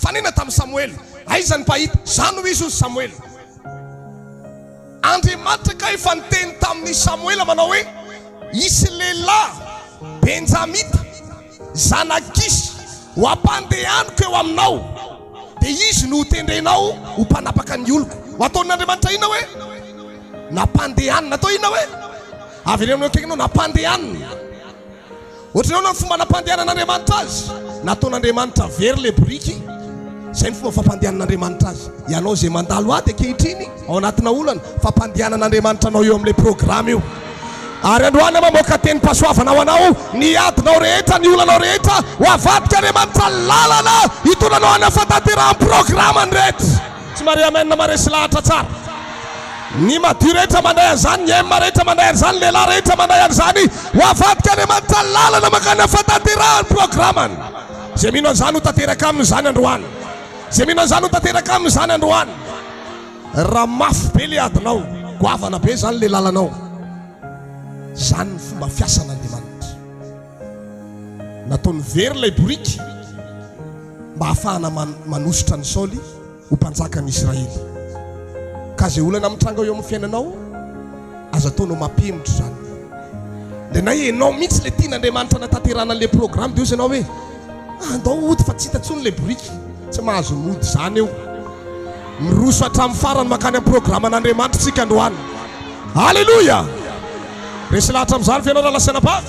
Nifanena tamin'i Samoela. Aiza ny mpahita? Izaho no izy, hoy Samoela. Andriamanitra kay efa niteny tamin'i Samoela manao hoe, Hisy lehilahy Benjamita, zanak'i Kisy, ho ampandehaniko eo aminao, dia izy no hotendrenao ho mpanapaka ny oloko. Ho ataon'Andriamanitra inona hoe? Nampandehanina. Atao inona hoe? Avereno amin'ny akaikinao, nampandehanina. Ohatran'ny ahoana ny fomba nampandehanan'Andriamanitra azy? Nataon'Andriamanitra very ilay boriky. Izay ny fomba fampandehanan'Andriamanitra azy. Ianao izay mandalo ady ankehitriny, ao anatina olana, fampandehanan'Andriamanitra anao eo amin'ilay programa io. Ary androany aho mamoaka tenim-pahasoavana ho anao, ny adinao rehetra, ny olanao rehetra, ho avadik'Andriamanitra lalana hitondra anao any amin'ny fahatanterahan'ny programany rehetra. Tsy mahare amen maharesy lahatra tsara. Ny madio rehetra mandray an'izany, ny M rehetra mandray an'izany, ny lehilahy rehetra mandray an'izany, ho avadik'Andriamanitra lalana mankany amin'ny fahatanterahan'ny programany. Izay mino an'izany ho tanteraka aminy izany androany. Izay mino an'izany ho tanteraka aminy izany androany. Raha mafy be ilay adinao, goavana be izany ilay lalanao. Izany ny fomba fiasan'Andriamanitra. Nataony very ilay boriky mba hahafahana manosotra an'i Saoly ho mpanjakan'ny Israely. Ka izay olana mitranga eo amin'ny fiainanao, aza ataonao mampihemotra izany. Indraindray ianao mihitsy ilay tian'Andriamanitra hanatanterahana an'ilay programme dia hoy ianao hoe, andao hody fa tsy hita intsony ilay boriky. Tsy mahazo mody izany eo. Miroso hatramin'ny farany mankany amin'ny programan'Andriamanitra isika androany. Aleloia! Resy lahatra amin'izany ve ianao rahalahy sy anabavy?